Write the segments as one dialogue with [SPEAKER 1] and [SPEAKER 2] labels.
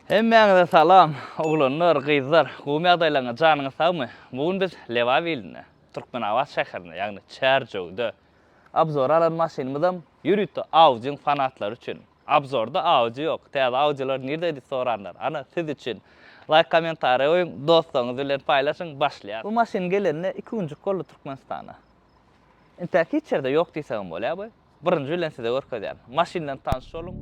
[SPEAKER 1] Hemmäňize salam, oglanlar, gyzlar, gowymy ýagdaýlaryňyz, janyňyz sagmy? Bu gün biz Lebap ilinde, Türkmenabat şäherinde, ýagny Çärjewde obzor alan maşynymyzam ýörite Audi-iň fanatlary üçin. Obzorda Audi ýok, täze Audi-ler nirde diýip soranlar, ana siz üçin. Laýk kommentariýa goýuň, dostlaryňyz bilen paýlaşyň, başlaýas. Bu maşyn gelenine iki günjük boldy Türkmenistana. Intäk hiç ýerde ýok diýsegem bolýar bu. Birinji bilen size görkezýän. Maşyn bilen tanyş boluň.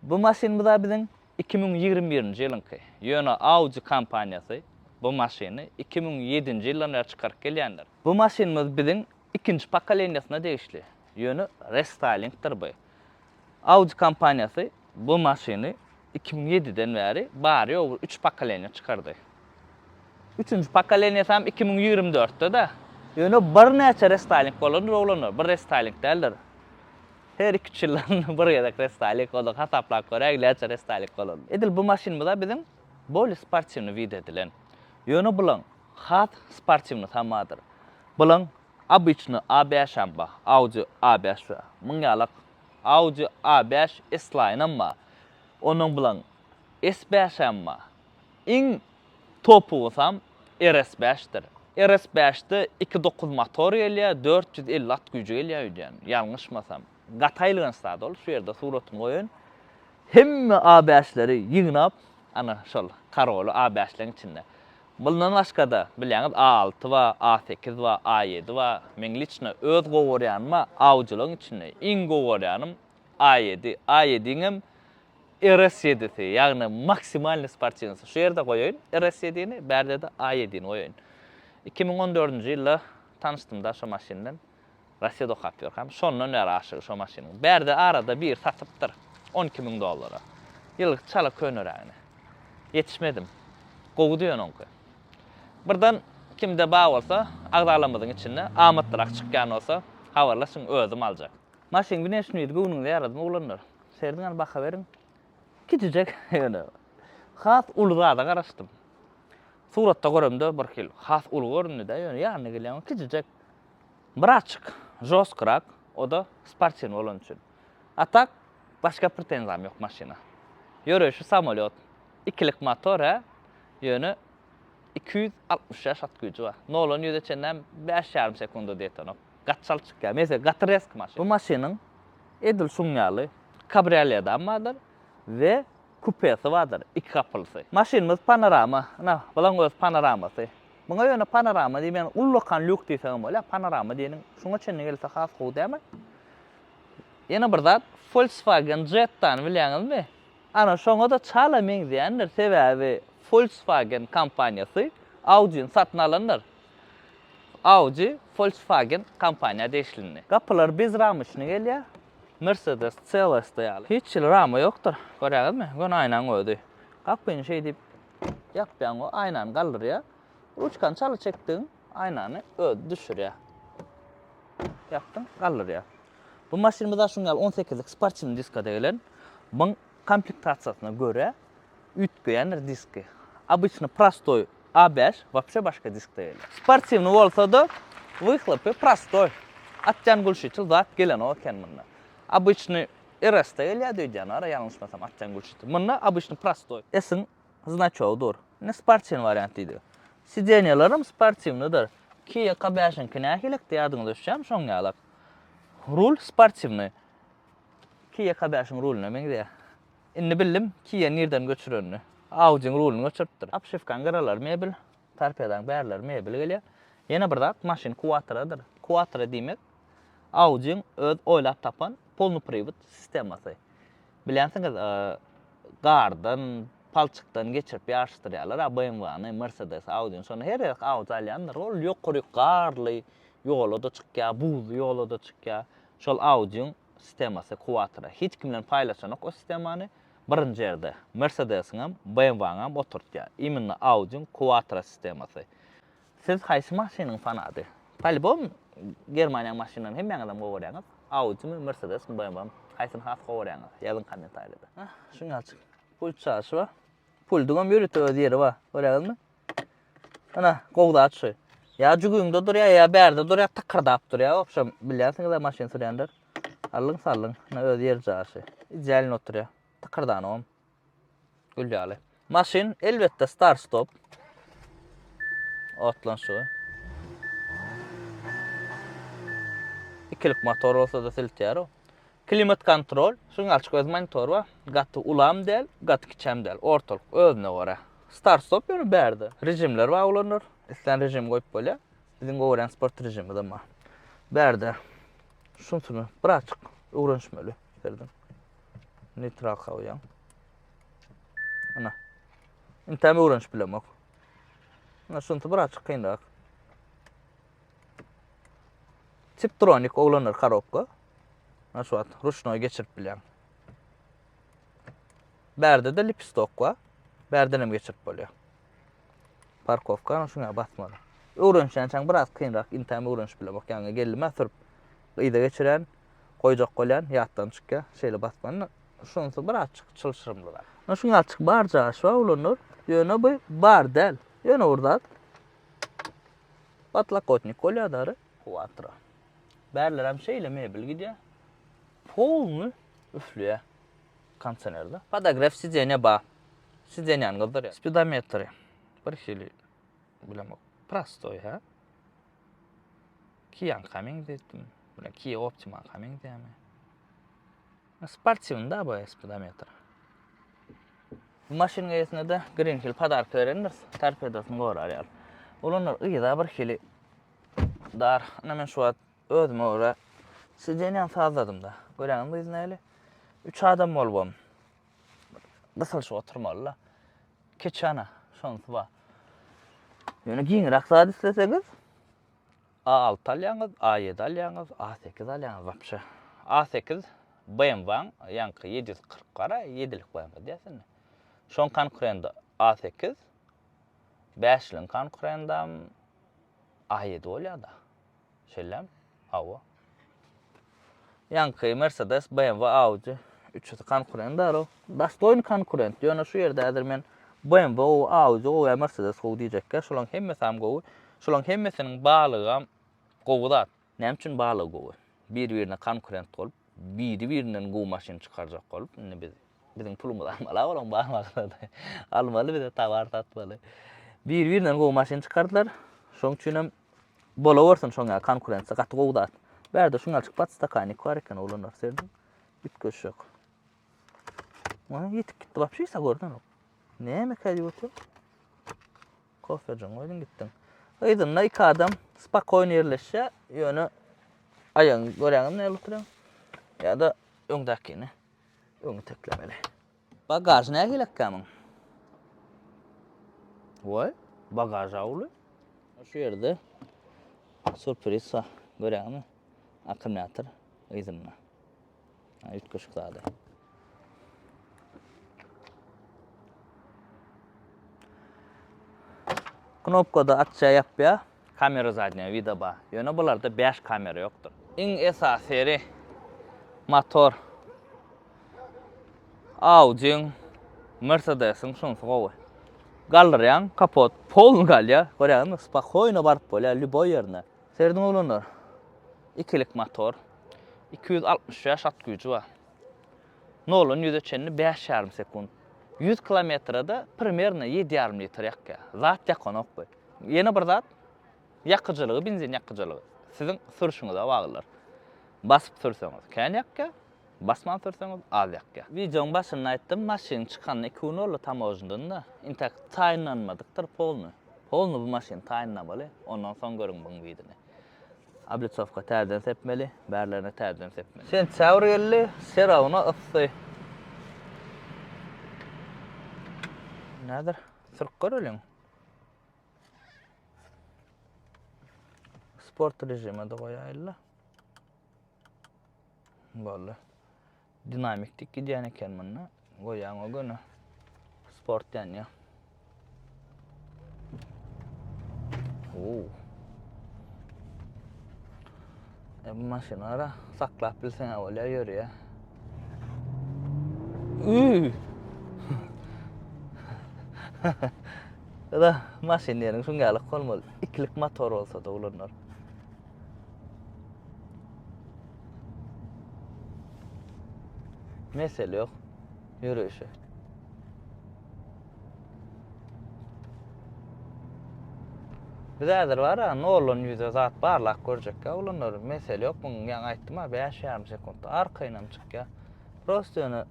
[SPEAKER 1] Bu maşynymyz-a biziň 2021-nji ýylyňky. Ýöne Audi kompaniýasy bu maşyny 2007-nji ýyldan bäri çykaryp gelýändir. Bu maşynymyz biziň ikinji pokoleniýasyna degişli. Ýöne restaýlingdir bu. Audi kompaniýasy bu maşyny 2007-den bäri bary-ýogy bir üç pokoleniýa çykardy. Üçünji pokoleniýasam 2024-de-de. Ýöne birnäçe restaýling bolandyr oglanlar, bir restaýling däldir. Her iki-üç ýyldan bir gezek restaýling boldy, hasaplap göräýiň näçe restaýling bolanyny. Edil bu maşynymyz-a biziň bolýe sportiwnyý wid edilen. Ýöne bulaň has sportiwnyýsam bardyr. Bulaň Obyçny A bäşem bar, Audi A bäş bar. Muň ýalak Audi A bäş S-Line-am bar. Onuň bilen S bäşem bar. Iň topugysam RS bäşdir. RS bäşde iki dokuz motor gelýär, 450 at güýji gelýär öýdýän, ýalňyşmasam. Gaty aýylganç zat ol, şu ýerde suratyny goýaýyn. Hemme A bäşleri ýygnap, ana şol karoly A bäşleň içinde. Mundan başga-da, bilýäňiz, A alty bar, A sekiz bar, A ýedi bar. Meň liçno öz gowy görýänim-ä awjylygyň içinde iň gowy görýänim A ýedi. A ýediňem RS ýedisi, ýagny maksimalnyý sportiwnyýsy. Şu ýerde goýaýyn RS ýedini, bärde-de A ýedini goýaýyn. 2014-nji ýylda tanyşdym-da şo maşyn bilen. Rossiýada okap ýörkäm, şondan bäri aşygy şo maşynyň. Bärde arada biri satypdyr, 12 müň dollara. Ýylgy çala könerägini. Ýetişmedim. Gowudy ýöne oňky. Birden kimde bar bolsa, agzalarymyzyň içinde amatlyrak çykýan bolsa, habarlaşyň, özüm aljak. Maşynyň wneşni widi göwnüňize ýaradymy oglanlar? Serediň hany baha beriň. Kiçijek ýöne. Has uly zada garaşdym. Suratda göremde bir hil has uly göründi-de, ýöne ýanyna gelýän kiçijek. Birazçyk žostkyrak, o-da sportiwnyý bolany üçin. A tak başga pretenzam ýok maşyna. Ýöreýşi samolýot. Ikilik motor hä, ýöne 265 at güýji bar. Noldan ýüze çenlem bäş ýarym sekunda diýetenok. Gaty çalt çykýar. Meselem, gaty rezki maşyn. Bu maşynyň edil şuň ýaly kabrioledam bardyr we kupesi bardyr, iki gapylysy. Maşynymyz panorama. Ynha, bulaň öz panoramasy. Muňa ýöne panorama diýmän, ullakan lýuk diýseňem bolýar. Panorama diýeniň şuňa çenli gelse has gowy dälmi? Ýene bir zat, Volkswagen Jetta-ny bilýäňizmi? Ana, şoňa-da çala meňzeýändir, sebäbi Volkswagen kompaniýasy Audi-ni satyn alandyr. Audi Volkswagen kompaniýa degişlindi. Gapylar bezramyçny gelýär. Mercedes C-Class-da ýaly. Hiç hili rama ýokdur. Görýäňizmi? Göni aýnaň özi. Gapyny şeý diýip ýapýaň we aýnany galdyrýar. Ruçkany çala çekdigiň aýnany özi düşürýär. Ýapdyň, galdyrýar. Bu maşynymyz-a şuň ýaly on sekizlik sportiwnyý diskada gelen. Muň komplektasiýasyna görä üýtgeýändir diski. Obyçny prostoý A bäş wapşe başga diskde gelýär. Sportiwnyý bolsa-da wyhlopy prostoý. Atýan gulşitil zat gelenok eken munda. Obyçny RS-de gelýärdi öýdýän ara ýalňyşmasam atýan gulşitil. Munda obyçny prostoý. S-iň znaçogy dur. Indi sportiwnyý wariant diýdi. Sidenýalaram sportiwnydyr. Kia K bäşiňki nähilekdi ýadyňyza düşýärmi şoň ýalak. Rul sportiwnyý. Kia K bäşiň ruluna meňzeýär. Indi bildim Kia nirden göçürenini. Audiň ruluny göçüripdir. Obşiwkaň gyralary mebel, torpedaň bärleri mebel gelýär. Ýene bir zat, maşyn Quattro-dyr. Quattro diýmek Audiň öz oýlap tapan polny priwod sistemasy. Bilýänsiňiz, gardan, palçykdan geçirip ýaryşdyrýarlar-a BMW-ny, Mercedes, Audi-ni. Şonda her gezek Audi alýandyr. Ol ýokary garly ýola-da çykýar, buzly ýola-da çykýar. Şol Audiň sistemasy Quattro. Hiç kim bilen paýlaşanok o sistemany. Birinji ýerde Mersedesiňem, BMW-ňam oturtýar. Imенно Audi-iň Quattro sistemasy. Siz haýsy maşynyň fanady? Polibom Germaniýaň maşynlaryny hemmäňizem gowy görýäňiz. Audi-mi, Mersedesmi, BMW-mi? Haýsyny has gowy görýäňiz? Ýazyň kommentariýada. Hah, şuň ýalyjyk pult çaşy bar. Pulduňam ýörite öz ýeri bar. Görýäňizmi? Ana, gowy zat şu. Ýa jübüňde durýar, ýa bärde durýar, tykyrdap durýar. Wobşem, bilýänsiňiz-ä maşyn sürýänler. Allyň sallyň, ine öz ýer jaşy. Idealny oturýar. Tykyrdanogam. Gül ýaly. Maşyn elbetde start stop. Otlanşygy. Ikilik motor bolsa-da siltýär o. Klimat kontrol, şuň ýalyçyk öz monitory bar. Gaty ulam däl, gaty kiçem däl. Ortalyk özüne görä. Start stop ýöne bärde. Režimler bar oglanlar. Islän režim goýup bolýar. Biziň gowy görýän sport režimimizem bar. Bärde şunsyny birazjyk öwrenişmeli. Serediň. Neytralka goýýaň. Ana. Intäm öwrenişip bilemok. Ana şunsy birazjyk kynrak. Tiptronik oglanlar korobka. Ana şu wagt ruşnoý geçirip bilýäň. Bärde-de lipistok bar. Bärden hem geçirip bolýar. Parkowka ana şuňa basmaly. Öwrenişýänçäň biraz kynrak, intäm öwrenişip bilemok. Ýaňy geldim-ä sürüp yza geçirýän, goýjak bolýan, ýatdan çykýar. Şeýle basmaly. Şunsy birazçyk çylşyrymlyrak. Ana şuňa açyk bar jaş bar oglanlar. Ýöne bu bar däl. Ýöne bir zat. Podlokotnik bolýar dary. Quattro. Bärlerem şeýle mebel gidýär. Polny üfleýär kondisionerde. Podogref sidenýa bar. Sidenýany gyzdyrýar. Spidometri. Bir hili bilemok. Prostoý hä? Kia-ňka meňzetdim. Bilen Kia Optima-ňka meňzeýärmi? Sportiwny da bu spidometr. Bu maşynyň eýesine-de Green Hill podarka berendir. Torpedosyny gorar ýaly. Olanlar yza bir hili dar. Ine men şu wagt özüme görä sidenýany sazladym-da. Görýäňizmi yzy nähili? Üç adam bolubam gysylyşyp oturmaly-da. Kiçi ana, şonsy bar. Ýöne giňräk zat isleseňiz, A6 alýaňyz, A7 alýaňyz, A8 alýaňyz wapşe. A8 BMW-nyň ýaňky 740 gara, ýedilik BMW diýýäs indi. Şoň konkurendi A8, bäşligiň konkurendam A7 bolýar-da. Şeýlemi? Hawa. Ýaňky Mercedes, BMW, Audi üçüsi konkurent däl-ow. Dostoýny konkurent. Ýöne şu ýerde häzir men BMW gowy, Audi gowy ýa Mercedes gowy diýjekkä, şolaryň hemmesem gowy. Şolaryň hemmesiniň balygam gowy zat. Näme üçin balygy gowy? Bir-birine konkurent bolup, biri-birinden gowy maşyn çykarjak bolup, indi biz biziň pulumyzy almaly-a olaryň bar maksady. Almaly bize towar satmaly. Biri-birinden gowy maşyn çykardylar. Şoň üçinem Bolawersin şoň ýaly konkurensiýa gaty gowy zat. Bärde şuň ýaly podstakanik bar eken oglanlar serediň. Üýtgeşik. Oňa ýetip gitdi wapşe isa gördenok. Näme diýip otyr? Kofejin goýduň gitdiň. Yzynda iki adam spokojny ýerleşýär. Ýöne aýagyňy görýäňizmi näle oturýan? Ýa-da öňdäkini öňe teklemeli. Bagaž nähili ekkämiň? Voý, bagaž awly. Şu ýerde surpriz bar. Görýäňmi? Akkumulýator yzynda. Üýtgeşik zady. Knopkada açýa ýapýa. Kamera zadnýa vida bar. Ýöne bularda 5 kamera ýokdur. Iň esasy ýeri motor. Audiň, Mercedesiň şunsy gowy. Galdyrýaň, kapot polny galýar. Görýäňizmi? Spokoýno baryp bolýar lýuboý ýerine. Serediň oglanlar. Ikilik motor. 265 at güýji bar. Noldan ýüze çenli bäş ýarym sekunt. Ýüz kilometrede primerno ýedi ýarym litr ýakýar. Zat ýakanok bu. Ýene bir zat, ýakyjylygy, benzin ýakyjylygy siziň sürşüňize baglydyr. Basyp sürseňiz kän ýakýar, basman sürseňiz az ýakýar. Wideoň başynda aýtdym, maşyn çykanyna iki gün boldy tamožndan-da. Intäk taýynlanmadykdyr polny. Polny bu maşyny taýynlamaly, ondan soň görüň buň widini. Oblicowka täzeden sepmeli, bärlerine täzeden sepmeli. Sentýabr geldi, serawna yssy. Nädir? Sürüp göreliň. Sport režime-de goýaýyl-da. Boldy. Dinamik dik gidýän eken munda. Goýýaň o göni. Sport ýanýar. Oo. E, bu maşyny ara saklap bilseň bolýar ýörýär. Üü. Da maşyn diýeniň şuň ýaly bolmaly. Ikilik motor bolsa da ulanar. Mesele ýok. Ýöreýşe. Biz häzir bar-a, noldan ýüze zat barlap görjekkä oglanlar, mesele ýok, muň ýaňy aýtdym-a, bäş ýarym sekuntda arkaýynam çykýar. Prosta ýöne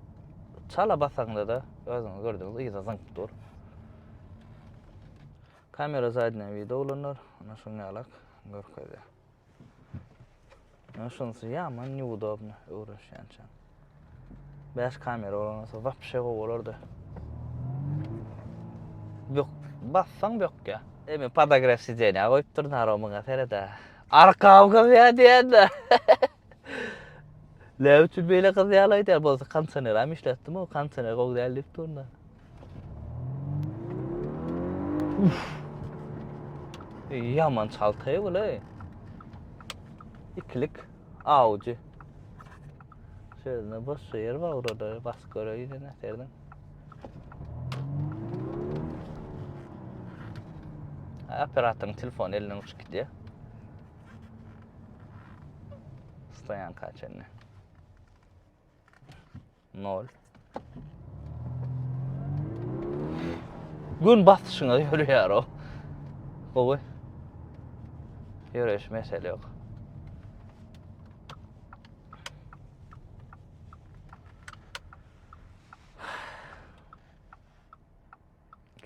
[SPEAKER 1] çala basaňda-da, özüňiz gördüňiz, yza zyňyp dur. Kamera zadnýa wideo oglanlar, ana şuň ýalak görkezýär. Ýöne şunsy ýaman neudobno öwrenişýänçäň. 5 kamera bolan bolsa wapşe gowy bolardy. Bök, bassaň bökýär. Emi podogrew sidenýa goýupdyr naro muňa seredä. Arkam gyzýar diýende. Näme üçin beýle gyzýarlar diýär. Bolsa kondisioneram işletdim o kondisioner gowy däl diýip durna. Uf. Ýaman çaltaý bul ey. Ikilik Audi. Şeýle boş ýer bar orada basyp göreýin ine serdiň. Operatoryň telefony elinden uçup gidýär. Stoýanka çenli. Nol. Gün basyşyňa ýörýär o. Gowy. Ýöreýiş mesele ýok.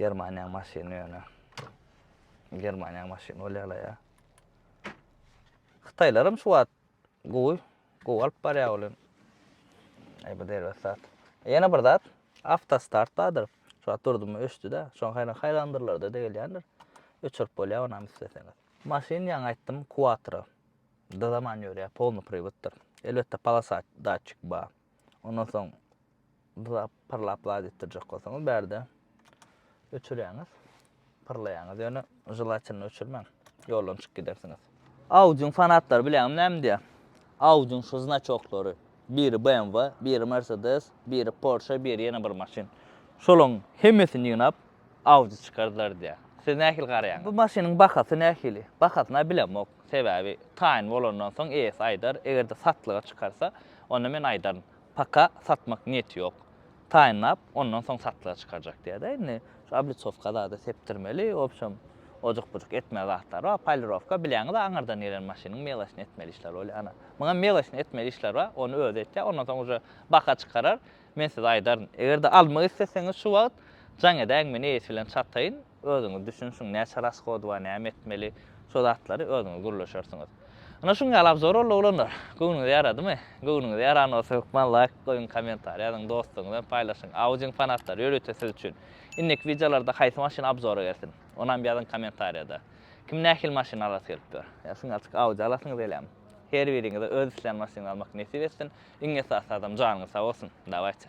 [SPEAKER 1] Germaniýanyň maşyny ýöne. Germaniýanyň maşyny bolýar ýa. Hytaýlaram şu wagt Gowy. Gowy alyp barýar ol. Aý bu erbet zat. Ýene bir zat, awtostart bardyr. Şu wagt durdumy öçdi-de. Şoň haýran haýrandyrlarda-da gelýändir. Öçürip bolýar onam isleseňiz. Maşyn ýaňy aýtdym Quattro. Dyzaman ýörýär, polny priwoddyr. Elbetde polosat datçik bar. Ondan soň dyzap pyrlap zat etdirjek bolsaňyz bärde öçürýäňiz. Pyrlaýaňyz ýöne želatelno öçürmäň. Ýoldan çykyp gidersiňiz. Audiň fanatlary bilýäňmi näme diýýär? Audiň şu znaçoklary. Biri BMW, biri Mercedes, biri Porsche, biri ýene bir maşyn. Şolaň hemmesini ýygnap Audi çykardylar diýýär. Siz nähili garaýaňyz? Bu maşynyň bahasy nähili? Bahasyny-a bilemok. Sebäbi taýyn bolandan soň eýesi aýdar. Eger-de satlyga çykarsa, onda men aýdaryn. Paka satmak niýeti ýok. Taýynlap, ondan soň satlyga çykarjak diýýär-de. Indi şu oblitsowka zady sepdirmeli, wobşem, ojuk-bujuk etmeli zatlar bar. Polirowka, bilýäňiz, aňyrdan gelen maşynyň meloçny etmeli işleri bolýar. Ana, muňam meloçny etmeli işleri bar, ony özi etýär. Ondan soň uje baha çykarar. Men size aýdaryn. Eger-de almak isleseňiz şu wagt jaň edäýiň, men eýesi bilen çataýyn. Özüňiz düşünşiň, näçe rashody bar, näme etmeli, şo zatlary özüňiz gürleşersiňiz. Ynha şuň ýaly obzor boldy oglanlar. Göwnüňize ýaradymy? Göwnüňize ýaran bolsa hökman laýk goýuň, kommentariý ýazyň, dostlaryňyz bilen paýlaşyň. Audiň fanatlary ýörite siz üçin. Indiki wideolarda haýsy maşyn obzora gelsin? Onam ýazyň kommentariýada. Kim nähili maşyn alasy gelip ýör? Ýa şuň ýalyjyk Audi alasyňyz gelýärmi? Her biriňize öz islän maşynyňyzy almak nesip etsin. Iň esasy zadam janyňyz sag bolsun. Dawayte.